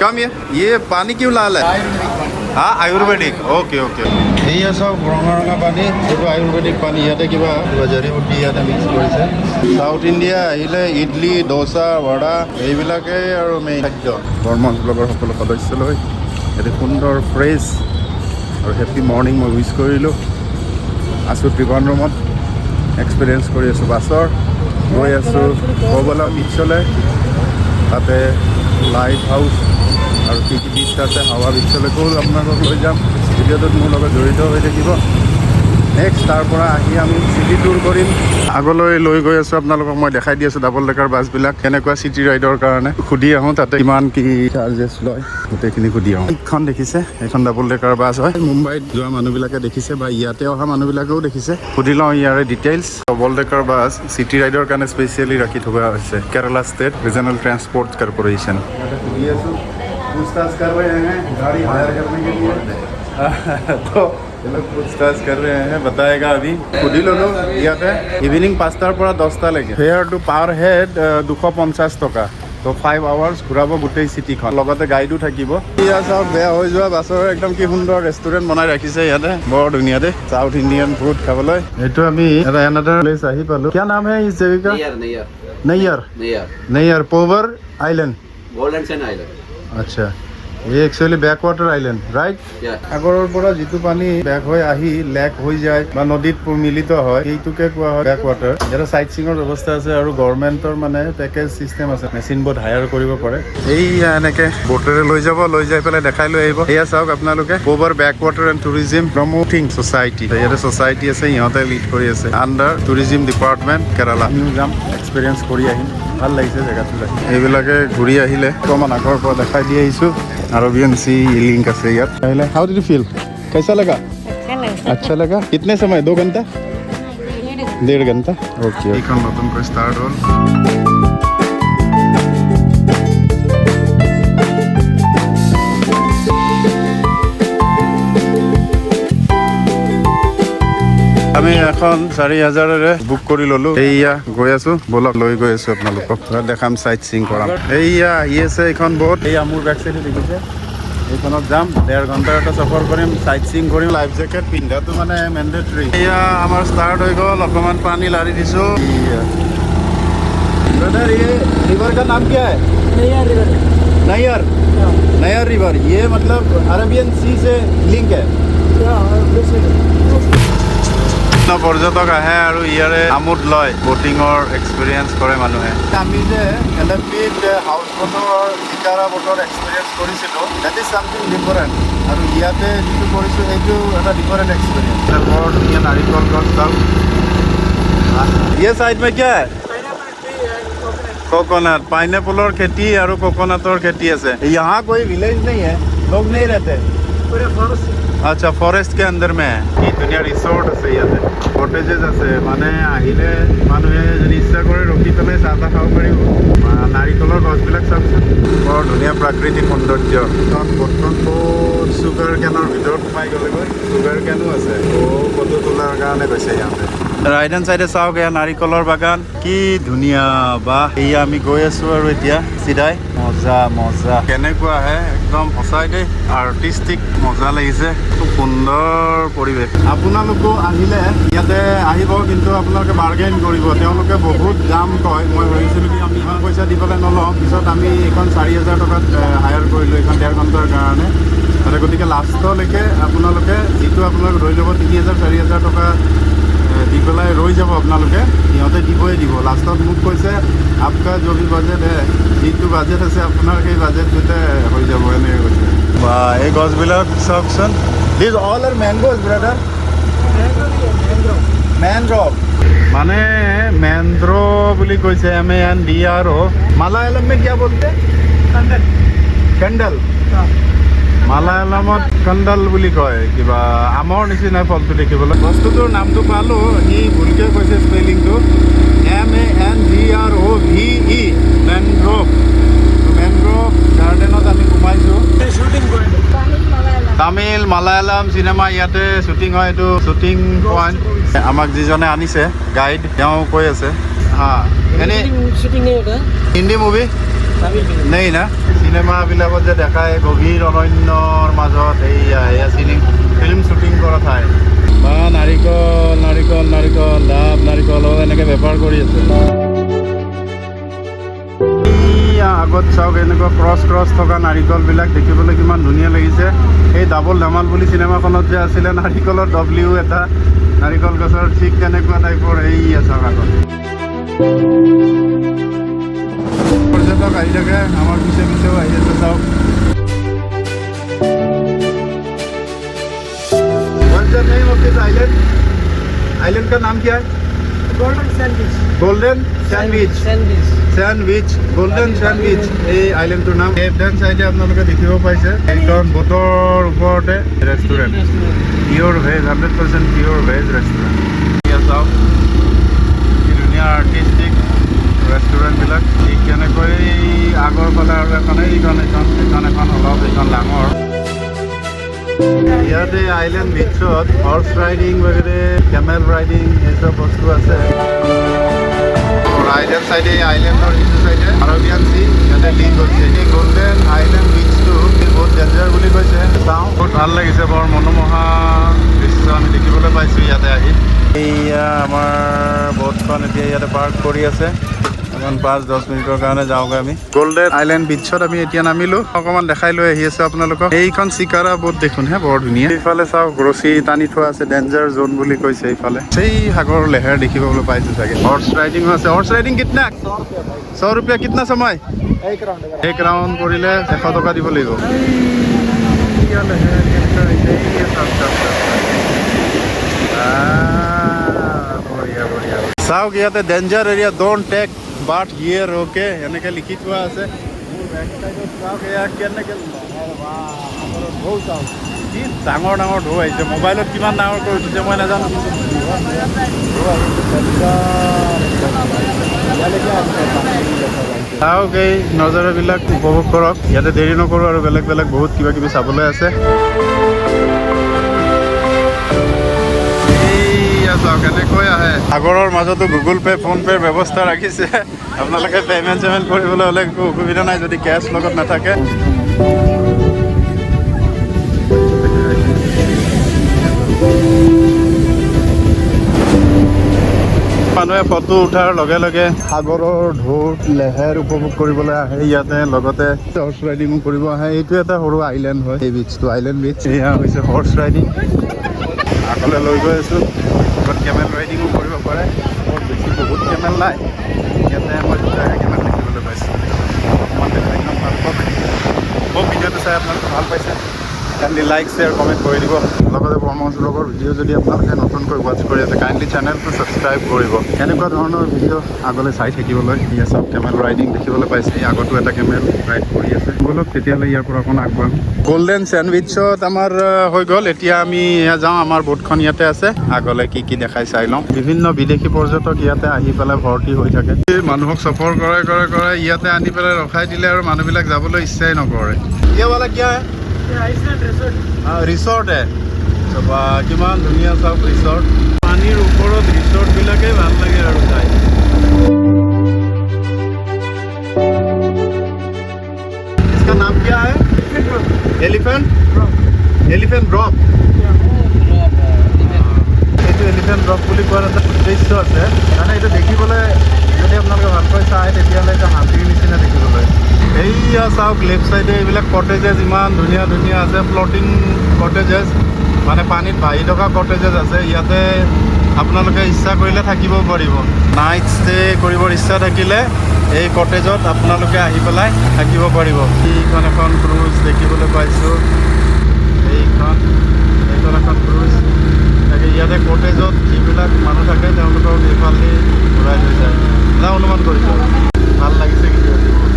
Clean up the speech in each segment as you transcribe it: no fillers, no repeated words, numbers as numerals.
कम ये पानी क्यों लाल है? হা, আয়ুৰ্বেদিক। Okay okay. এইয়া চাওক, ৰঙা ৰঙা পানী, এইটো আয়ুৰ্বেদিক পানী। ইয়াতে কিবা কিবা জৰি বুটি ইয়াতে মিক্স কৰিছে। চাউথ ইণ্ডিয়া আহিলে ইডলি, দোচা, বড়া এইবিলাকেই আৰু মেইন খাদ্য। বৰ্মন ব্লগৰ সকলো সদস্যলৈ এটি সুন্দৰ, ফ্ৰেছ আৰু হেপ্পী মৰ্ণিং মই উইচ কৰিলোঁ। আছোঁ ত্ৰিবান্দ্ৰমত, এক্সপিৰিয়েঞ্চ কৰি আছোঁ বাছৰ। গৈ আছোঁ কবলা বিচলৈ। তাতে লাইট হাউচ আৰু কি কি বিচ আছে, হাৱা বিচলৈকেও আপোনালোকক লৈ যাম। ভিডিঅ'টোত মোৰ লগত জড়িত হৈ থাকিব। নেক্সট তাৰ পৰা আহি আমি চিটি টুৰ কৰিম। আগলৈ লৈ গৈ আছোঁ আপোনালোকক, মই দেখাই দি আছোঁ ডাবল ডেকাৰ বাছবিলাক কেনেকুৱা। চিটি ৰাইডৰ কাৰণে সুধি আহোঁ, তাতে কিমান কি চাৰ্জেছ লয়, গোটেইখিনি সুধি আহোঁ। এইখন দেখিছে, এইখন ডাবল ডেকাৰ বাছ হয়। মুম্বাইত যোৱা মানুহবিলাকে দেখিছে বা ইয়াতে অহা মানুহবিলাকেও দেখিছে। সুধি লওঁ ইয়াৰে details. Double decker bus city ৰাইডৰ কাৰণে স্পেচিয়েলি ৰাখি থকা হৈছে, Kerala state regional transport corporation. ইয়াতে সুধি আছোঁ, पूछताछ कर रहे हैं गाड़ी हायर करने के लिए, तो ये लोग पूछताछ कर रहे हैं, बताएगा अभी। সুধি ল'লোঁ। ইয়াতে ইভিনিং 5টাৰ পৰা 10টালৈকে ফেয়াৰটো পাৰ হেড 250 টকা। তো 5 আৱাৰ্ছ ঘূৰাব গোটেই চিটিখন, লগতে গাইডো থাকিব। ইয়াত চাওক, বেয়া হৈ যোৱা বাছৰ একদম কি সুন্দৰ ৰেষ্টুৰেণ্ট বনাই ৰাখিছে ইয়াতে। বৰ ধুনীয়া দেই, চাউথ ইণ্ডিয়ান ফুড খাবলৈ। এইটো আমি এটা এনাদাৰ প্লেচ আহি পালোঁ। क्या नाम है इस जगह का? Neyyar, Neyyar. Neyyar. Neyyar. Neyyar power island. Golden Sand Island. আচ্ছা, এই actually back water island, right? Yeah. সাগৰৰ পৰা যিটো পানী বেক হৈ আহি লেক হৈ যায় বা নদীত মিলিত হয়, সেইটোকে কোৱা হয় বেক ৱাটাৰ। ইয়াতে চাইট চিঙৰ ব্যৱস্থা আছে আৰু গভৰ্ণমেণ্টৰ মানে পেকেজ চিষ্টেম আছে, মেচিন বোট হায়াৰ কৰিব পাৰে। এইয়া এনেকে বোটেৰে লৈ যাব, লৈ যাই পেলাই দেখাই লৈ আহিব। এয়া চাওক আপোনালোকে, Poovar Back Water and Tourism Promoting Society। ইয়াতে ছ'চাইটি আছে, ইহঁতে লিড কৰি আছে, আণ্ডাৰ টুৰিজিম ডিপাৰ্টমেণ্ট, কেৰালা। আমিও যাম, এক্সপিৰিয়েঞ্চ কৰি আহিম। ভাল লাগিছে জেগাটো। এইবিলাকে ঘূৰি আহিলে অকণমান আগৰ পৰা দেখাই দি আহিছোঁ। আৰবিয়ান চি লিংক আছে ইয়াত আহিলে। How did you feel? कैसा लगा? अच्छा लगा। अच्छा लगा। कितने समय? 2 घंटा, 1.5 घंटा? ओके। এইখন নতুনকৈ ষ্টাৰ্ট হ'ল। আমি এখন 4000ৰে বুক কৰি ললো। এইয়া গৈ আছো, ব'লক, লৈ গৈ আছো আপোনালোকক, দেখাম, চাইট চিং কৰাম। এইয়া আহি আছে এইখন বোট। এইয়া মোৰ বেক চাইডে দেখিছে, এইখনত যাম। 1.5 ঘণ্টাৰ এটা চফৰ কৰিম, চাইট চিং কৰিম। লাইফ জেকেট পিন্ধাটো মানে মেণ্ডেটৰী। এয়া আমাৰ ষ্টাৰ্ট হৈ গ'ল। অকণমান পানী লাৰি দিছো। ब्रदर, ये रिवर का नाम क्या है? नैयर रिवर। नैयर। नैयर रिवर, ये मतलब अरेबियन सी से लिंक है। পৰ্যটক আহে আৰু ইয়াৰে আমোদ লয়, বটিঙৰ এক্সপিৰিয়েঞ্চ কৰে মানুহে। আমি যে এলেপিত হাউচ বোটৰ, চিকাৰা বোটৰ এক্সপিৰিয়েঞ্চ কৰিছিলোঁ, that is something different। আৰু ইয়াতে যিটো কৰিছোঁ, সেইটো এটা ডিফাৰেণ্ট এক্সপিৰিয়েঞ্চ। বৰ ধুনীয়া নাৰিকল গছ চাওক। ये साइड में क्या है? कोकोनट, पाइनएप्पলৰ খেতি আৰু কোকোনাটৰ খেতি আছে। यहाँ कोई विलेज नहीं है? लोग नहीं रहते? पूरा फॉरेस्ट। আচ্ছা, ফৰেষ্ট के अंदर में है। কি ধুনীয়া ৰিচৰ্ট আছে ইয়াতে, কটেজেছ আছে। মানে আহিলে মানুহে যদি ইচ্ছা কৰে ৰখি পেলাই চাহ তাহ খাব পাৰিব। নাৰিকলৰ গছবিলাক চাওকচোন, বৰ ধুনীয়া প্ৰাকৃতিক সৌন্দৰ্য। এখন বোটখন ক'ত চুগাৰ কেনৰ ভিতৰত সোমাই গ'লেগৈ। চুগাৰ কেনো আছে। অ' ফটো তোলাৰ কাৰণে গৈছে ইয়াতে। ৰাইট হেণ্ড চাইডে চাওক, এয়া নাৰিকলৰ বাগান, কি ধুনীয়া বা। এয়া আমি গৈ আছো আৰু এতিয়া চিধাই। মজা মজা, কেনেকুৱা আহে একদম। সঁচাই দেই, আৰ্টিষ্টিক মজা লাগিছে। খুব সুন্দৰ পৰিৱেশ। আপোনালোকো আহিলে ইয়াতে আহিব, কিন্তু আপোনালোকে বাৰ্গেইন কৰিব। তেওঁলোকে বহুত দাম কয়। মই ভাবিছিলোঁ কি আমি ইমান পইচা দি পেলাই নলওঁ। পিছত আমি এইখন 4000 টকাত হায়াৰ কৰিলোঁ এইখন 1.5 ঘণ্টাৰ কাৰণে। তাতে গতিকে লাষ্টলৈকে আপোনালোকে যিটো আপোনালোকে ধৰি ল'ব, 3000 4000 টকা দি পেলাই ৰৈ যাব আপোনালোকে, সিহঁতে দিবই দিব। লাষ্টত মোক কৈছে, आपका जो भी বাজেট है, যিটো বাজেট আছে আপোনাৰ, সেই বাজেটটোতে হৈ যাব, এনেকৈ কৈছে। বা, এই গছবিলাক চাওকচোন। These all are mangoes, brother? Mangrove মানে মেন্দ্ৰ বুলি কৈছে, MANDRO। Malayalam में क्या बोलते? কণ্ডল। মালায়ালামত কণ্ডল বুলি কয়। কিবা আমৰ নিচিনা ফলটো দেখিবলৈ। বস্তুটোৰ নামটো পালোঁ, সি ভুলকৈ কৈছে স্পেলিংটো, MANGROVE, mangrove. Mangrove গাৰ্ডেনত আমি সোমাইছোঁ। Shooting point. Tamil, Malayalam cinema ইয়াতে শ্বুটিং হয়। এইটো শ্বুটিং পইণ্ট। আমাক যিজনে আনিছে গাইড, তেওঁ কৈ আছে। হা, এনেই शूटिंग नहीं होता। Hindi movie Tamil film. नहीं ना। চিনেমাবিলাকত যে দেখায় গভীৰ অৰণ্যৰ মাজত, এইয়া এয়া ফিল্ম শ্বুটিং কৰা ঠাই। বা, নাৰিকল, নাৰিকল, নাৰিকল, ডাব নাৰিকল, এনেকৈ বেপাৰ কৰি আছে। এইয়া আগত চাওক, এনেকুৱা ক্ৰছ ক্ৰছ থকা নাৰিকলবিলাক দেখিবলৈ কিমান ধুনীয়া লাগিছে। এই ডাবল ধামাল বুলি চিনেমাখনত যে আছিলে নাৰিকলৰ ডব্লিউ এটা নাৰিকল গছৰ, ঠিক তেনেকুৱা টাইপৰ। এইয়া চাওক, আগত পৰ্যটক আহি থাকে, আমাৰ পিছে পিছেও আহি আছে, চাওক। What's the name of this island? Island का नाम क्या है? Golden sandwich. Golden sandwich. Sandwich. Sandwich, golden sandwich এই আইলেণ্ডটোৰ নাম। লেফ্ট হেণ্ড চাইডে আপোনালোকে দেখিব পাইছে এইখন বোটৰ ওপৰতে restaurant, pure veg, 100% pure veg restaurant. এতিয়া চাওক, কি ধুনীয়া আৰ্টিষ্টিক ৰেষ্টুৰেণ্টবিলাক। ঠিক কেনেকৈ আগৰ ফালে আৰু এখন, এইখন এইখন এইখন এখন অলপ এইখন ডাঙৰ। ইয়াতে আইলেণ্ড বিচত হৰ্চ ৰাইডিং বগেৰে, কেমেল ৰাইডিং, এই চব বস্তু আছে। ৰাইট হেণ্ড চাইডে, আইলেণ্ডৰ সিটো চাইডে আৰবিয়ান চি ইয়াতে লিংক হৈছে। এই গল্ডেন আইলেণ্ড বিচটো বহুত ডেঞ্জাৰ বুলি কৈছে। চাওঁ, বহুত ভাল লাগিছে, বৰ মনোমোহা দৃশ্য আমি দেখিবলৈ পাইছোঁ ইয়াতে আহি। এইয়া আমাৰ বোটখন এতিয়া ইয়াতে পাৰ্ক কৰি আছে। অকণ 5-10 মিনিটৰ কাৰণে যাওঁগৈ আমি। গল্ডেন আইলেণ্ড বিচত আমি এতিয়া নামিলোঁ, অকণমান দেখাই লৈ আহি আছোঁ আপোনালোকক। এইখন চিকাৰা বোট দেখোন হে, বৰ ধুনীয়া। এইফালে চাওক, ৰছী টানি থোৱা আছে, ডেঞ্জাৰ জ'ন বুলি কৈছে। এইফালে সেই সাগৰৰ লেহেৰ দেখিবলৈ পাইছে চাগে। হৰ্চ ৰাইডিঙো আছে। হৰ্চ ৰাইডিং कितना? 100 रुपया। कितना समय? এক ৰাউণ্ড। এক ৰাউণ্ড কৰিলে 100 টকা দিব লাগিব। এইয়া লেহেৰ কেনেকুৱা হৈছে, এইয়া চাওক, চাওক, চাওক, চাওক। আহ, বঢ়িয়া বঢ়িয়া। চাওক, ইয়াতে danger area, don't take bath here, okay, এনেকৈ লিখি থোৱা আছে। মোৰ বেক চাইডত চাওক, এয়া কেনেকৈ লেহেৰ, বাহ, সাগৰৰ ঢৌ চাওক, কি ডাঙৰ ডাঙৰ ঢৌ আহিছে। মোবাইলত কিমান ডাঙৰকৈ উঠিছে মই নাজানো, কিন্তু বৃহৎ বৃহৎ ঢৌ আহিছে। ডেঞ্জাৰ একদম। ইয়ালৈকে আহিছে পানী দেখা পাইছে। চাওক, এই নজাৰাবিলাক উপভোগ কৰক। ইয়াতে দেৰি নকৰোঁ আৰু বেলেগ বেলেগ বহুত কিবা কিবি চাবলৈ আছে। এইয়া চাওক, কেনেকৈ আহে। সাগৰৰ মাজতো গুগল পে' ফোন পে'ৰ ব্যৱস্থা ৰাখিছে। আপোনালোকে পে'মেণ্ট চেমেণ্ট কৰিবলৈ হ'লে একো অসুবিধা নাই যদি কেছ লগত নাথাকে। মানুহে ফটো উঠাৰ লগে লগে সাগৰৰ ঢৌৰ লেহেৰ উপভোগ কৰিবলৈ আহে ইয়াতে, লগতে হৰ্চ ৰাইডিঙো কৰিব আহে। এইটো এটা সৰু আইলেণ্ড হয়, এই বিচটো আইলেণ্ড বিচ। এয়া হৈছে হৰ্চ ৰাইডিং, আগলৈ লৈ গৈ আছোঁ। আগত কেমেল ৰাইডিঙো কৰিব পাৰে। বৰ বেছি বহুত কেমেল নাই ইয়াতে, মই দুটাহে কেমেল দেখিবলৈ পাইছোঁ। অকণমান দেখাই দিম আপোনালোকক। খুব ভিডিঅ'টো চাই আপোনালোকে ভাল পাইছে, কাইণ্ডলি লাইক, শ্বেয়াৰ, কমেণ্ট কৰি দিব। লগতে পৰমহংস ব্লগৰ ভিডিঅ' যদি আপোনালোকে নতুনকৈ ৱাটচ কৰি আছে, কাইণ্ডলি চেনেলটো ছাবস্ক্ৰাইব কৰিব এনেকুৱা ধৰণৰ ভিডিঅ' আগলৈ চাই থাকিবলৈ। ইয়াত চাওক, কেমেল ৰাইডিং দেখিবলৈ পাইছে। এই আগতো এটা কেমেল ৰাইড কৰি আছে। ব'লক তেতিয়াহ'লে ইয়াৰ পৰা অকণ আগবাঢ়ো। গল্ডেন চেণ্ডউইচত আমাৰ হৈ গ'ল। এতিয়া আমি এয়া যাওঁ, আমাৰ বোটখন ইয়াতে আছে। আগলৈ কি কি দেখাই চাই লওঁ। বিভিন্ন বিদেশী পৰ্যটক ইয়াতে আহি পেলাই ভৰ্তি হৈ থাকে। এই মানুহক চফৰ কৰাই কৰাই কৰাই ইয়াতে আনি পেলাই ৰখাই দিলে আৰু মানুহবিলাক যাবলৈ ইচ্ছাই নকৰে। ये वाला क्या है? Iceland resort. Resort হে বা, কিমান ধুনীয়া চাওক ৰিচৰ্ট। পানীৰ ওপৰত ৰিচৰ্ট বিলাকেই ভাল লাগে আৰু চাই। इसका नाम क्या है? Elephant, elephant rock. এইটো এলিফেণ্ট ৰক বুলি কোৱাৰ এটা উদ্দেশ্য আছে, মানে এইটো দেখিবলৈ যদি আপোনালোকে ভালকৈ চায় তেতিয়াহ'লে এইটো হাতীৰ নিচিনা দেখিবলৈ। এইয়া চাওক, লেফ্ট চাইডে এইবিলাক কটেজেছ ইমান ধুনীয়া ধুনীয়া আছে, ফ্লটিং কটেজেছ, মানে পানীত ভাহি থকা কটেজেছ আছে। ইয়াতে আপোনালোকে ইচ্ছা কৰিলে থাকিব পাৰিব। নাইট ষ্টে কৰিবৰ ইচ্ছা থাকিলে এই কটেজত আপোনালোকে আহি পেলাই থাকিব পাৰিব। এইখন এখন ক্ৰুজ দেখিবলৈ পাইছোঁ, এইখন এখন ক্ৰুজ। তাকে ইয়াতে কটেজত যিবিলাক মানুহ থাকে তেওঁলোকক এইফালেদি ঘূৰাই লৈ যায়, এটা অনুমান কৰিছোঁ। ভাল লাগিছে কিন্তু আজি বহুত।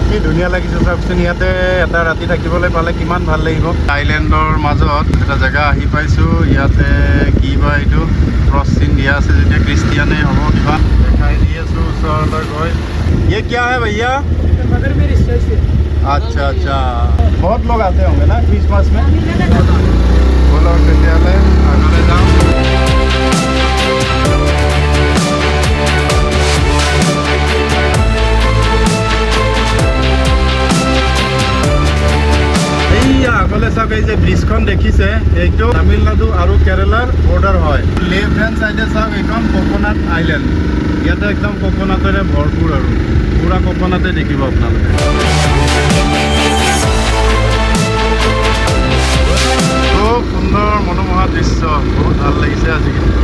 কি ধুনীয়া লাগিছে চাওকচোন। ইয়াতে এটা ৰাতি থাকিবলৈ পালে কিমান ভাল লাগিব। আইলেণ্ডৰ মাজত এটা জেগা আহি পাইছোঁ। ইয়াতে কি বা এইটো ক্ৰছ চিন দিয়া আছে যেতিয়া খ্ৰীষ্টিয়ানে হ'ব কিবা। দেখাই দি আছোঁ ওচৰলৈ গৈ। ये क्या है भैया? मदर मेरी चर्च है। अच्छा अच्छा, बहुत लोग आते होंगे ना क्रिसमस में। ব'লক তেতিয়াহ'লে আগলৈ যাওঁ। ব্ৰিজখন দেখিছে, এইটো তামিলনাডু আৰু কেৰেলাৰ বৰ্ডাৰ হয়। লেফ্ট হেণ্ড চাইডে চাওক, এইখন কোকোনাট আইলেণ্ড। ইয়াতে একদম কোকোনাটেৰে ভৰপূৰ আৰু পূৰা কোকোনাটে দেখিব আপোনালোকে। খুব সুন্দৰ মনোমোহা দৃশ্য, বহুত ভাল লাগিছে আজি কিন্তু।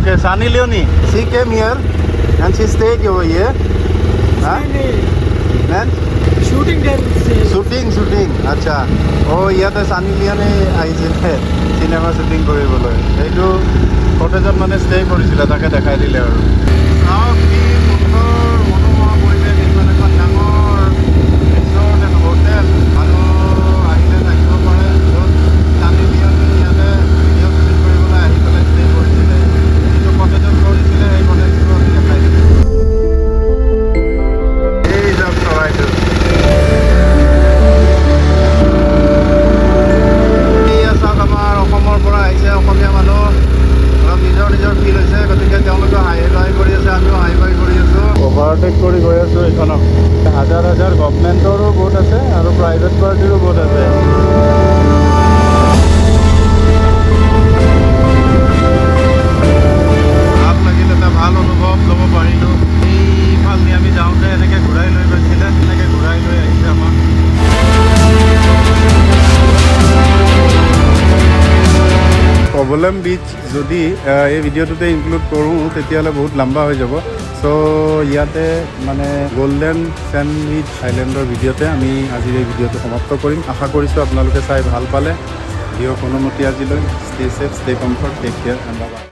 Okay, Sunny Leone, she came here and she stayed over here. Huh? Then shooting there. Shooting, shooting. আচ্ছা, অ' ইয়াতে চানি লিয়নে আহিছিলে চিনেমা শ্বুটিং কৰিবলৈ। সেইটো কটেজত মানে ষ্টে কৰিছিলে, তাকে দেখাই দিলে। আৰু চাওক কি সুন্দৰ মনোমোহা পৰিৱেশ। এইখন এখন ডাঙৰ ৰিজৰ্ট এণ্ড হোটেল। মানুহ আহিলে থাকিব পাৰে, য'ত চানি লিয়নে ইয়াতে ভিডিঅ' শ্বুটিং কৰিবলৈ আহি পেলাই ষ্টে কৰিছিলে। যিটো কটেজত কৰিছিলে, সেই কটেজটো আমি দেখাই দিলোঁ। এই যাওক চৰাইটো। এইয়া চাওক, আমাৰ অসমৰ পৰা আহিছে অসমীয়া মানুহ। অলপ নিজৰ নিজৰ ফিল হৈছে, গতিকে তেওঁলোকে হাই বাই কৰি আছে, আমিও হাই বাই কৰি আছোঁ। অভাৰটেক কৰি গৈ আছোঁ এইখনক। হাজাৰ হাজাৰ গভমেণ্টৰো বোট আছে আৰু প্ৰাইভেট পাৰ্টিৰো বোট আছে। ভাল লাগিল, এটা ভাল অনুভৱ ল'ব পাৰিলোঁ। এইফালেদি আমি যাওঁতে এনেকৈ ঘূৰাই লৈ গৈছিলে, এনেকৈ ঘূৰাই লৈ আহিছে আমাক। কবলম বিচ যদি এই ভিডিঅ'টোতে ইনক্লুড কৰোঁ, তেতিয়াহ'লে বহুত লম্বা হৈ যাব। চ' ইয়াতে মানে গল্ডেন চেণ্ডউইচ আইলেণ্ডৰ ভিডিঅ'তে আমি আজিৰ এই ভিডিঅ'টো সমাপ্ত কৰিম। আশা কৰিছোঁ আপোনালোকে চাই ভাল পালে। দিয়ক অনুমতি আজিলৈ। Stay safe, stay comfort, take care and bye.